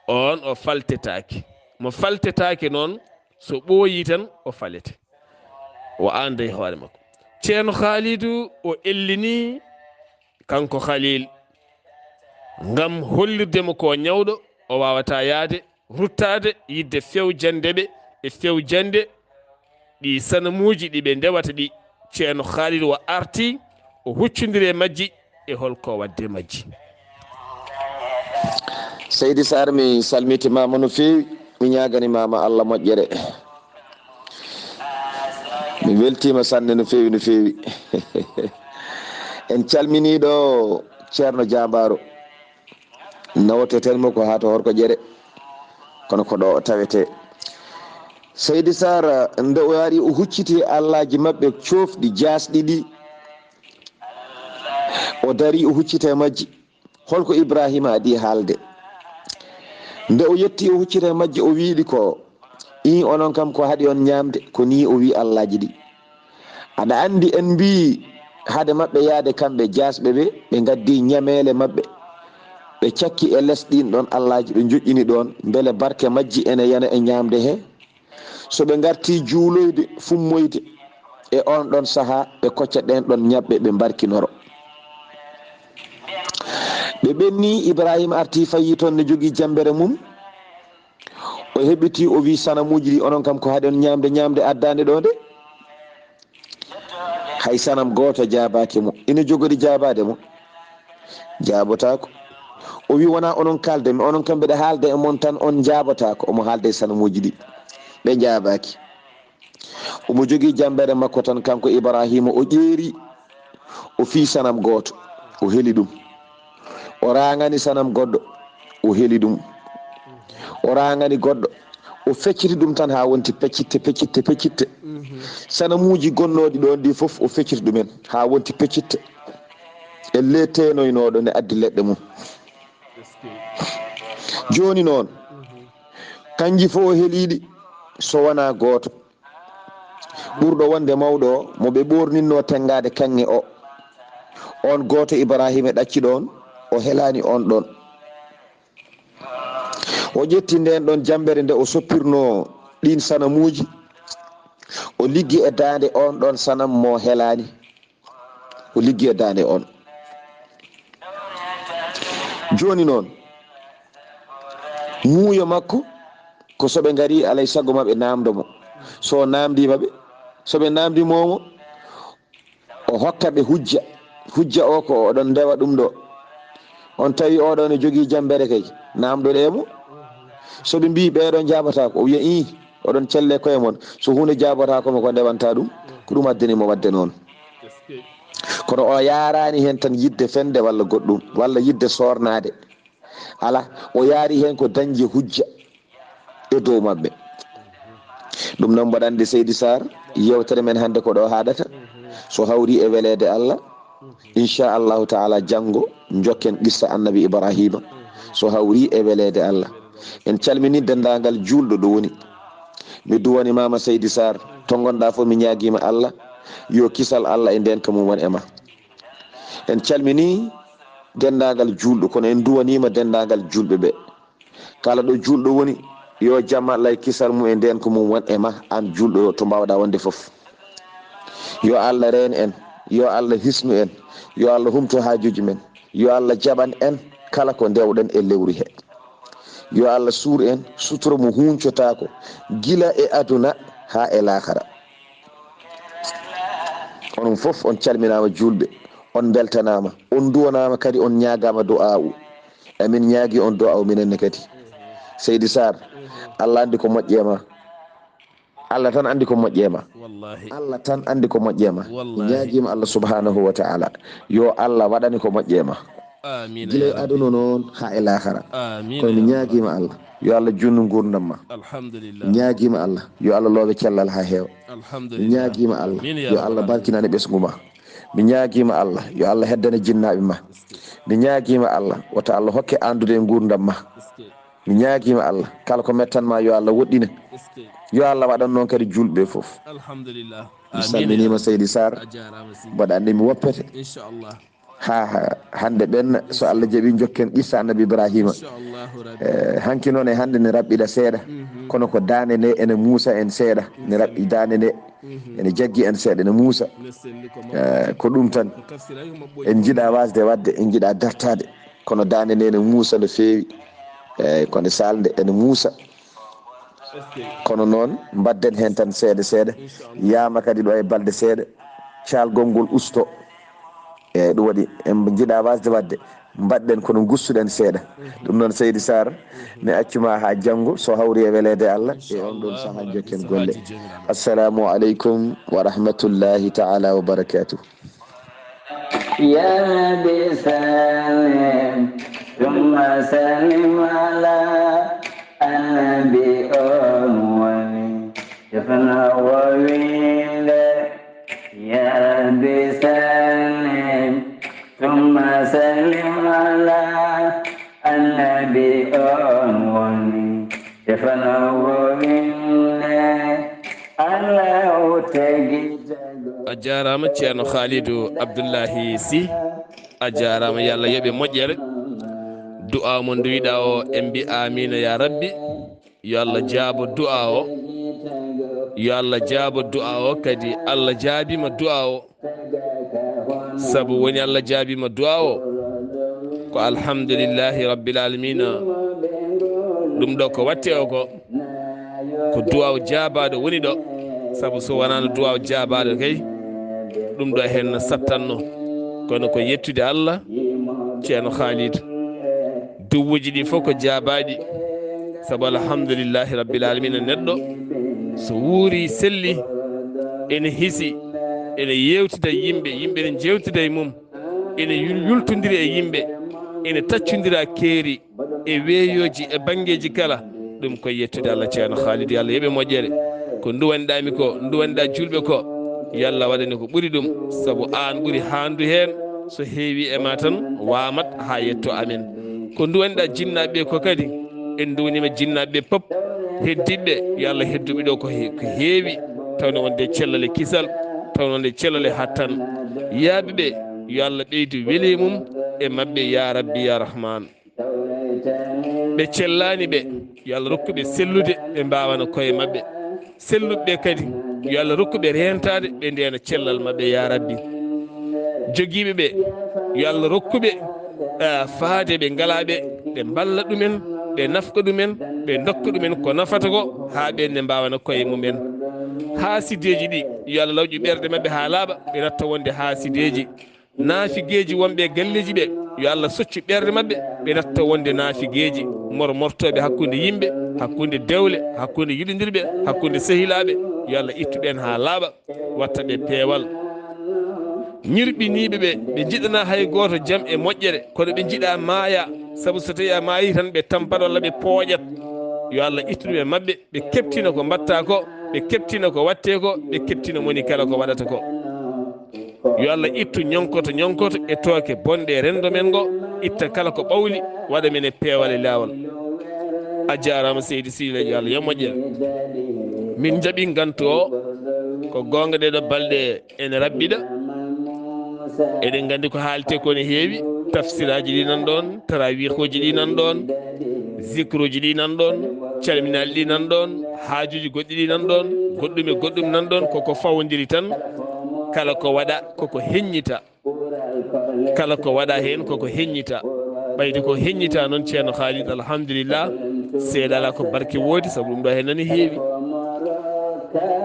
on o faltetaake. Mo faltetaake noon, so ɓooyi tan, o falete. O anda e hoore makko. Ceerno Khalidou o ellini kanko Khalil ngam hollirde mo ko ñawɗo, o wawata yaade, ruttaade, yidde fewjande ɓe, e fewjande ɗi sanamuuji ɗi ɓe ndewata ɗi. Ceerno Khalil wa arti, o huccondiri e majji, e holko waɗde majji. Seydi Sarr, mi salmitimaama no feewi, mi ñaaganimaama Allah moƴƴere. Mi weltiima sanne no feewi, no feewi. En calminii ɗo Ceerno Jaambaaro. Nawteten mo ko haa to Horko Ƴere, kono ko ɗo o tawetee. Seydi Sarr, nde o ari, o hucciti e allaaji maɓɓe coofɗi, jaasɗi ɗi. O dari, o hucciti e majji. Holko Ibraahiima adii haalde? Nde o yetti, o hucciti e majji, o wi'i ɗi ko, "Ii, onon kam ko haɗi on ñaamde, ko nii o wi'i allaaji ɗi." Aɗa anndi en mbii hade maɓɓe yaade kamɓe jaasɓe ɓe, ɓe ngaddi ñameele maɓɓe, ɓe cakki e les ɗiin ɗoon allaaji, ɓe njoƴƴini ɗoon, mbele barke majji ene yana e ñaamde he. So ɓe ngarti juuloyde, fummoyde, e oon ɗoon sahaa, ɓe kocca ɗeen ɗoon ñaɓɓe, ɓe mbarkinoro. Ɓe ɓenni, Ibraahiima arti fayi toon, ne jogii jammbere mum. O heɓiti, o wi sanamuuji ɗi, "Onon kam ko haɗi on ñaamde, ñaamde addaande ɗo nde?" Hay sanam gooto jaabaaki mo. Ina jogori jaabaade mo? Jaabotaako. O wi, "Wonaa onon kaalde mi, onon kam mbeɗa haalda e mon tan, on njaabotaako." Omo haalda e sanamuuji ɗi. Ɓe njaabaaki. Omo jogii jammbere makko tan, kanko Ibraahiima, o ƴeeri, o fii sanam gooto, o heli ɗum. O raangani sanam goɗɗo, o heli ɗum. O raangani goɗɗo, o fecciti ɗum tan haa wonti peccitte, peccitte, peccitte. Sanamuuji gonnooɗi ɗoon ɗi fof, o fecciti ɗumen haa wonti peccitte. E le teenoynooɗo ne addi leɗɗe mum. Jooni noon, kanji fof o heliiɗi, so wonaa gooto. Ɓurɗo wonde mawɗo o, mo ɓe ɓoorninnoo tenngaade kaŋŋe o, oon gooto Ibraahiima ɗacci ɗoon, o helaani oon ɗoon. O ƴetti ndeen ɗoon jammbere nde o soppirnoo ɗiin sanamuuji, o liggi e daande oon ɗoon sanam mo helaani. O liggi e daande oon. Jooni noon, muuyo makko ko so ɓe ngari, alay sago ma ɓe naamndo mo. So o naamndiima ɓe, so ɓe naamndiima mo, o hokka ɓe hujja. Hujja o ko oɗon ndewa ɗum ɗo. On tawi oɗo ne jogii jammbere kay, naamndoɗee mo. So ɓe mbii ɓeeɗo njaabotaako, o wiya, "Ii, oɗon celle koye mon." So huunde jaabotaako mo ko ndewanta ɗum, ko ɗum addani mo waɗde noon. Kono o yaaraani heen tan yiɗde fende walla goɗɗum, walla yiɗde soornaade. Alaa, o yaari heen ko dañde hujja e dow maɓɓe. Ɗum noon, mboɗo anndi, Seydi Sarr, yeewtere men hannde ko ɗo haaɗata. So hawri e weleede Allah, inchallahu taala, janngo njokken qissa Annabi Ibraahiima, so hawri e weleede Allah. En calminii denndaangal juulɗo ɗo woni. Mi duwanimaama, Seydi Sarr, to ngonɗaa fof, mi ñaagiima Allah yo kisal Allah e ndeenka mum won e ma. En calminii denndaangal juulɗo, kono en duwaniima denndaangal juulɓe ɓe. Kala ɗo juulɗo woni, yo jam Allah e kisal mum e ndeenka mum won e ma, aan juulɗo to mbaawɗaa wonde fof. Yo Allah reen en, yo Allah hisnu en, yo Allah humto haajuuji men, yo Allah jaɓan en kala ko ndewɗen e lewru he. Yo Allah suur en sutura mo huuncotaako gila e aduna haa e laakara. Onon fof on calminaama juulɓe, on mbeltanaama, on nduwanaama kadi, on ñaagaama du'aa'u. Emin ñaagi on du'aa'u minen ne kadi. Seydi Sarr, Allah anndi ko moƴƴi e ma. Allah tan anndi ko moƴƴi e ma. Wallahi. Allah tan anndi ko moƴƴi e ma. Wallahi. Mi ñaagiima Allah subhanahu wa ta'ala. Yo Allah waɗane ko moƴƴi e ma. Amin, gila ya e Rabbi. Aduna noon haa e laakara. Amin, kono mi ya Rabbi. Ñaagiima Allah. Yo Allah junnu nguurndam ma. Alhamdulillah. Mi ñaagiima Allah. Yo Allah loowe cellal haa heewa. Alhamdulillah. Mi ñaagiima Allah. Amin, ya Yo Allah Rabbal barkinane ɓesngu ma. Mi ñaagiima Allah. Yo Allah heddane jinnaaɓe ma. Mi ñaagiima Allah. Wota Allah hokke anndude e nguurndam ma. Mi ñaagiima Allah. Kala ko mettan ma, yo Allah woɗɗine. Yo Allah waɗan noon kadi juulɓe fof. Alhamdulillah. Mi salminiima, Seydi Sarr. A jaaraama, Seydi. Mboɗo anndi mi woppete. Inchallah. Haa, haa hannde ɓenna, so Allah jaɓi, njokken qissa Annabi Ibraahiima. Inchallahu Rabbi. Eh, hanki noon e hannde ne raɓɓiɗa seeɗa, mhm, kono ko daande nde ene muusa en seeɗa, ne raɓɓi daande nde, mhm, ene jaggi en seeɗa, ne muusa. Ne selli ko mawɗo. Eh, ko ɗum tan. Ko tafsir, hay ko maɓɓoyi. En njiɗaa waasde waɗde, en njiɗaa dartaade, kono daande nde ene muusa no feewi. Eh, ko nde saalnde ene muusa. Kono noon, mbadden heen tan seeɗa seeɗa, yaama kadi ɗo e balɗe seeɗa, caalgol ngol usto. Eeyi, ɗum waɗi en njiɗaa waasde waɗde, mbaɗɗen kono ngustuɗen seeɗa. Ɗum noon, Seydi Sarr, mi accu ma haa janngo, so hawri e weleede Allah, e oon ɗoon sahaa njokken golle. Assalamu aleykum wa rahmatullahi taala wa barakatuh. يا رب سلم ثم سلم على النبي أول يفنى وويل. يا رب سلم ثم سلم على النبي أول يفنى وويل. الله تجد A jaaraama Ceerno Khalidou Abdoulahi Sy. A jaaraama, yo Allah yoɓe moƴƴere. Du'aa mo nduwiɗaa o, en mbi aamiina yaa rabbi. Yo Allah jaabo du'aa o. Yo Allah jaabo du'aa o, kadi Allah jaabiima du'aa o. Sabu woni Allah jaabiima du'aa o, ko alhamdulillahi rabbil aalamiina. Ɗum ɗo ko watte o ko, ko du'aaw jaabaaɗo woni ɗo. Sabu so wonaano du'aaw jaabaaɗo kay, ɗum ɗo heen no sattanno. Kono ko yettude Allah, Ceerno Khalidou. Duwuuji ɗi fof ko jaabaaɗi. Sabu alhamdulillahi rabbil aalamiina, neɗɗo so wuuri selli, ene hisi, ene yeewtida yimɓe, yimɓe ene njeewtida e mum, ene yul- yultondiri e yimɓe, ene taccondira keeri e weeyooji e banngeeji kala. Ɗum ko yettude Allah. Ceerno Khalidou, yo Allah yoɓe moƴƴere. Ko nduwaniɗaa mi ko, nduwaniɗaa juulɓe ko, yo Allah waɗane ko ɓuri ɗum. Sabu aan ɓuri haandu heen, so heewi e ma tan, waamat haa yetto amen. Ko nduwaniɗaa jinnaaɓe ɓe ko kadi, en nduwaniima jinnaaɓe ɓe pop, heddiiɓe ɓe, yo Allah heddu ɓe ɗo ko he- ko heewi, tawde wonde cellal e kisal, tawde wonde cellal e hattan. Yaaɓe ɓe, yo Allah ɓeydu weli mum e maɓɓe, yaa Rabbi, yaa Rahmaan. Ɓe cellaani ɓe, yo Allah rokku ɓe sellude, ɓe mbaawana koye maɓɓe. Selluɓe ɓe kadi, yo Allah rokku ɓe reentaade, ɓe ndeena cellal maɓɓe, yaa Rabbi. Jogiiɓe ɓe, yo Allah rokku ɓe, eh, faade ɓe ngalaa ɓe, ɓe mballa ɗumen, ɓe nafqa ɗumen, ɓe ndokka ɗumen ko nafata ko, haa ɓeen ne mbaawana koye mumen. Haasideeji ɗi, yo Allah lawƴu ɓerɗe maɓɓe haa laaɓa, ɓe natta wonde haasideeji. Naafigeeji wonɓe e galleeji ɓe, yo Allah soccu ɓerɗe maɓɓe, ɓe natta wonde naafigeeji, mormortooɓe hakkunde yimɓe, hakkunde dewle, hakkunde yiɗondirɓe, hakkunde sehilaaɓe. Yo Allah ittu ɓeen haa laaɓa, watta ɓe peewal. Ñirɓiniiɓe ɓe, ɓe njiɗanaa hay gooto jam e moƴƴere, kono ɓe njiɗaa maaya, sabu so tawii a maayii tan ɓe tampat walla ɓe pooƴat. Yo Allah ittu ɗum e maɓɓe, ɓe keɓtina ko mbaɗtaa ko, ɓe keɓtina ko waɗtee ko, ɓe keɓtina moni kala ko waɗata ko. Yo Allah ittu ñonkoto ñonkoto e tooke bonɗe e renndo men ngo, itta kala ko ɓawli, waɗa men e peewal e laawol. A jaaraama seydi Sile, yo Allah yo moƴƴere. Min njaɓi ngantu o, ko goonga ɗee ɗo balɗe ene raɓɓiɗa. Eɗen nganndi ko haaltee ko ne heewi, tafsiraaji ɗi nan ɗoon, tarawihuuji ɗi nan ɗoon, zikruuji ɗi nan ɗoon, calminaali ɗi nan ɗoon, haajuuji goɗɗi ɗi nan ɗoon, goɗɗum e goɗɗum nan ɗoon, koko fawondiri tan. Kala ko waɗa koko heññita. Kala ko waɗa heen koko heññita. Ɓayde ko heññita noon, Ceerno Khalid, alhamdulillah, seeɗa alaa ko barke woodi, sabu ɗum ɗo heen nani heewi.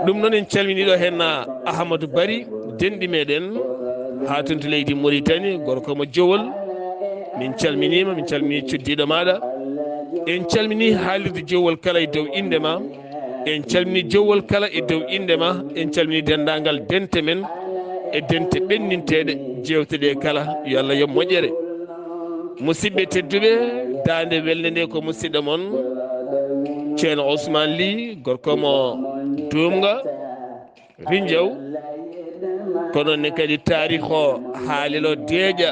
Ɗum noon en calminii ɗo heen Ahamadou Bari, denɗi meɗen, haa toon to leydi Mauritanie, gorko mo Jowol. Min calminiima, min calminii cuddiiɗo maaɗa. En calminii haalirde Jowol kala e dow innde ma. En calminii Jowol kala e dow innde ma. En calminii denndaangal dente men e dente ɓenninteeɗe, jeewte ɗe kala. Yo Allah yoɓ moƴƴere. Musidɓe tedduɓe, daande welnde nde ko musidɗo mon, Ceerno Ousmane Ly, gorko mo Duumga, Rinjaw. Ko noon ne kadi taarikh o haalilo deeƴa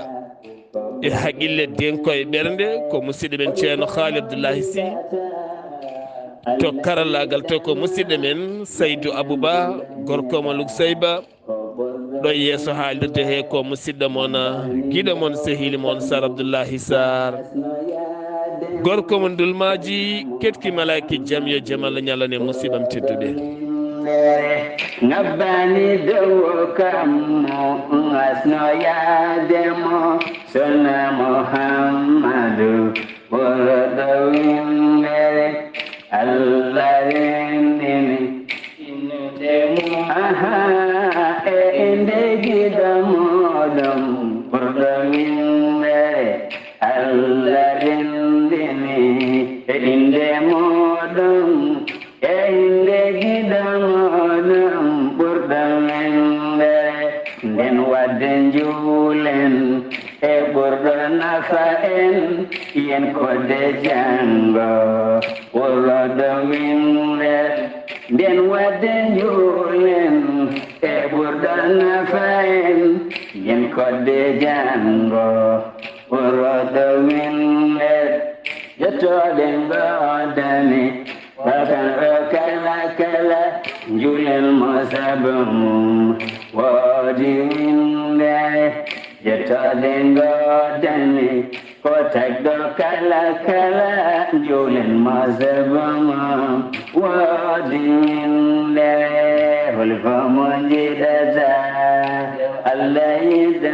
e haqqille, denko e ɓernde, ko musidɗo men Ceerno Khalid Abdoulahi Sy. To karallaagal to ko musidɗo men Saydou Abouba, gorko mo Luksayba. Ɗo yeeso haalirde he ko musidɗo mon, giɗo mon, sehili mon, Sar Abdoulahi Sar. Gorko mo Ndulmaaji, ketki malaaki jam, yo jam Allah ñallan e musiɓam tedduɓe. Ngabbani dow kammu, ngasno yaade mo, sona Muhammadu, ɓurɗo winnere, Allah ɗum ɓurɗo winndere Allah renndini e innde muɗum, e innde giɗo muɗum ɓurɗo winndere. Nden wadde njuulen e ɓurɗo nafa en, yen kodde janngo ɓurɗo winndere. Nden wadde njuulen e ɓurɗo nafa en, yen kodde janngo ɓurɗo winndere. Yettooɗe ngoodani, bakan o kala kala, njuulen mo sabu mum woodi winndere. Yettooɗe ngoodani, ko tagɗo kala kala, njuulen mo sabu mum woodi winndere. Holi fof mo njiɗata Allah yiɗa